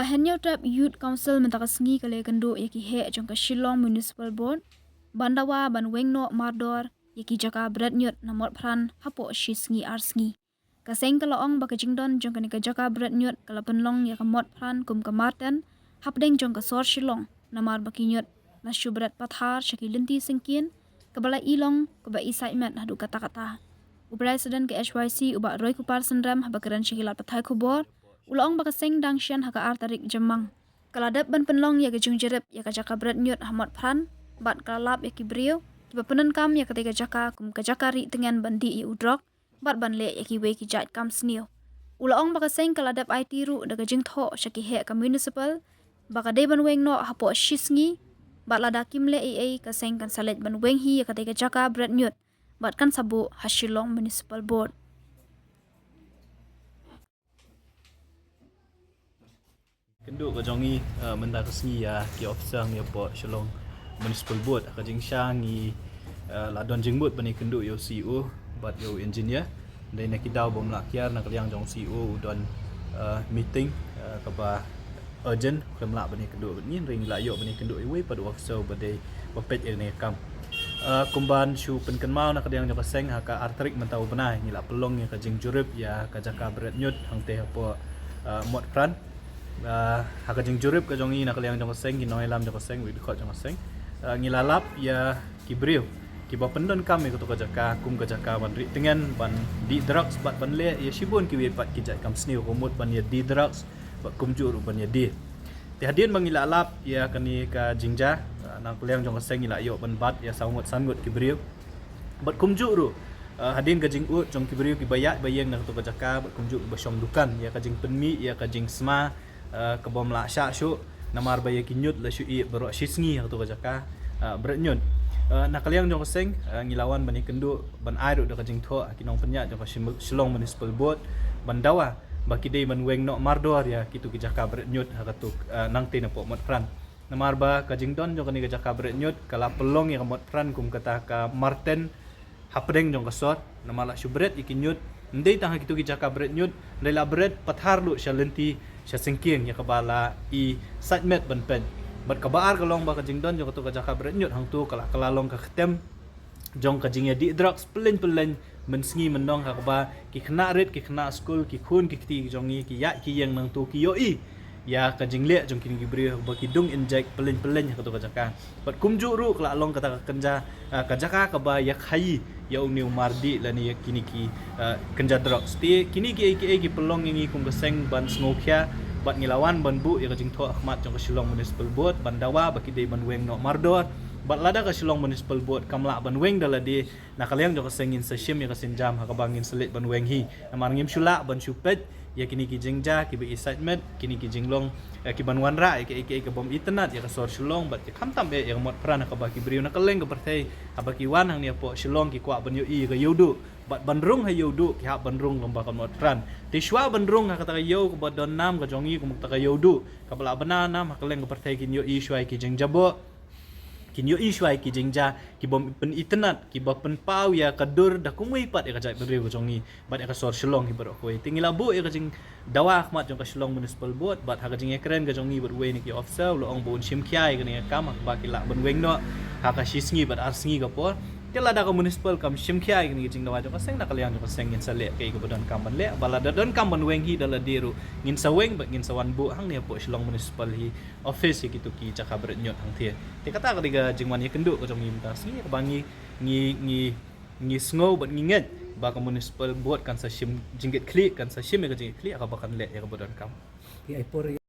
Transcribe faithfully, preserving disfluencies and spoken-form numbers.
Hynñiewtrep Youth Council mynta ka sngi ka la ïakynduh ïa ki heh jong ka Shillong Municipal Board ban dawa ban weng noh mardor ïa ki jaka bret ñiut na Motphran hapoh shi sngi ar sngi. Ka seng ka la ong ba ka jingdon jong kane ka jaka bret ñiut ka la pynlong ïa ka Motphran kum ka marten hapdeng jong ka sor Shillong, namar ba ki ñiut la shu bret pathar sha ki lynti syngkien, kaba la i long kaba isaitmet haduh katta katta. U President ka H Y C, u Bah Roykupar Synrem, haba kren sha ki lad pathai khubor, u la ong ba ka seng dang shen ha ka ar tarik Jymmang ka la dep ban pynlong ïa ka jingjurip ïa ka jaka bret ñiut ha Motphran, bad ka la lap ïa ki briew kiba pyndonkam ïa katei ka jaka kum ka jaka rieh tngen ban dih ïa u drok bad ban leh ïa kiwei ki jait kam sniew. U la ong ba ka seng ka la dep aiti ruh da ka jingthoh sha ki heh ka municipal ba ka dei ban weng noh hapoh shi sngi, bad lada kim leh ei ei ka seng kan sa leit ban weng hi ïa katei ka jaka bret ñiut bad kan sa buh ha Shillong Municipal Board. Kynduh ka jong ngi, eh, mynta ka sngi ïa ki officer ngi hapoh Shillong Municipal Board. Ka jingshah ngi, eh, la don jingmut ban ïakynduh ïa u C E O bad ïa u engineer. Dei na ki daw bym lah kiar na ka liang jong u C E O u don, eh, meeting, eh, kaba urgent, khlem lah ban ïakynduh bad ngi, hynrei ngi la ïoh ban ïakynduh ïa uwei pat u officer ba dei ba peit ïa kane ka kam. Eh, kumban shu pynkynmaw na ka liang jong ka seng, ha ka ar tarik mynta u bnai ngi la pynlong ïa ka jingjurip ïa ka jaka bret ñiut hangtei hapoh, eh, Motphran. Eh, ha ka jingjurip ka jong ngi na ka liang jong ka seng, ki nongïalam jong ka seng, u dkhot jong ka seng, eh, ngi la lap ïa ki briew kiba pyndonkam ïa kato ka jaka kum ka jaka ban rieh tngen, ban dih drugs bad ban leh ïa shibun kiwei pat ki jait kam sniew, ka mut ban ïa dih drugs bad kumjuh ruh ban ïa dih. Te hadien ba ngi la lap ïa kane ka jingjia, eh, na ka liang jong ka seng ngi la ïoh ban bat ïa saw ngut san ngut ki briew. Bad kumjuh ruh, eh, hadien ka jingud jong ki briew kiba ïaid ba ïeng na kato ka jaka, bad kumjuh kiba shong dukan, ïa ka jingpynmih ïa ka jingsma, eh, ka bym lah shah shuh, namar ba ïa ki ñiut la shu ïeh baroh shi sngi ha kato ka jaka, eh, bret ñiut. Eh, na ka liang jong ka seng, eh, ngi la wan ban ïakynduh ban ai ruh da ka jingthoh ha ki nongpynïaid jong ka Shim-, Shillong Municipal Board ban dawa ba ki dei ban weng noh mardor ïa kito ki jaka bret ñiut ha kato, eh, nangtei napoh Motphran. Namar ba ka jingdon jong kane ka jaka bret ñiut ka la pynlong ïa ka Motphran kum kata ka marten hapdeng jong ka sor, namar la shu bret ïa ki ñiut, ym dei tang ha kito ki jaka bret ñiut, hynrei la bret pathar ruh sha lynti sha syngkien, ïa kaba la isaitmet ban peit. Bad kaba ar ka long ba ka jingdon jong kato ka jaka bret ñiut hangto ka la, ka la long ka ktem jong ka jingïadih drugs pyllein pyllein, mynsngi mynnong, ha kaba ki khynnah rit, ki khynnah skul, ki khun ki kti ki jong ngi, ki ïaid ki ïeng nangto, ki ïohi ïa ka jingleh jong kine ki briew ba ki dung injek pyllein pyllein ha kato ka jaka. Bad kumjuh ruh ka la long kata ka kynja, ah, ka jaka kaba ïakhaïi ïa une u mardih lane ïa kine ki, ah, kynja drugs. Te kine kiei kiei ki pynlong ïa ngi kum ka seng ban sngewkhia, bad ngi la wan ban buh ïa ka jingthoh ha khmat jong ka Shillong Municipal Board ban dawa ba ki dei ban weng noh mardor. Bad lada ka Shillong Municipal Board kam lah ban weng da lade, na ka liang jong ka seng ngin sa shim ïa ka sienjam ha kaba ngin sa leit ban weng hi. Namar ngim shu lah ban shu peit ïa kine ki jingjia kiba isaitmet, kine ki jinglong, eh, kiban wanrah ïa kiei kiei ki bym itynnad ïa ka sor Shillong bad ki khamtam eh ïa ka Motphran, ha kaba ki briew na kylleng ka pyrthei haba ki wan hangne hapoh Shillong ki kwah ban ïohi ïa ka Ïewduh, bad ban rung ha Ïewduh ki hap ban rung lyngba ka Motphran. Te shuwa ban rung ha kata ka ïew kaba don nam ka jong ngi kum kata ka Ïewduh, kaba la bna nam ha kylleng ka pyrthei, kin ïohi shuwa ïa ki jingjaboh, kin ïohi shuwa ïa ki jingjia ki bym pynitynnad, kiba pynpaw ïa ka dur da kumwei pat ïa ka jaitbynriew ka jong ngi bad ïa ka sor Shillong hi baroh kawei. Te ngi la buh ïa ka jingdawa ha khmat jong ka Shillong Municipal Board, bad ha ka jingïakren ka jong ngi bad uwei na ki officer, u la ong ba un shim khia ïa kane ka kam ha kaba ki lah ban weng noh ha ka shi sngi bad ar sngi ka por. Te lada ka municipal kam shim khia ïa kane ka jingdawa jong ka seng, na ka liang jong ka seng ngin sa leh kaei kaba donkam ban leh, bad lada donkam ban weng hi da lade ruh ngin sa weng bad ngin sa wan buh hangne hapoh Shillong Municipal hi office ïa kito ki jaka bret ñiut hangthie. Te kata ka dei ka jingwan ïakynduh ka jong ngi mynta ka sngi, kaba ngi, ngi, ngi, ngi sngew bad ngi ngeit ba ka Municipal Board kan sa shim jingkitkhlieh, kan sa shim ïa ka jingkitkhlieh ha kaba kan leh ïa kaba donkam. Ki ai por ïa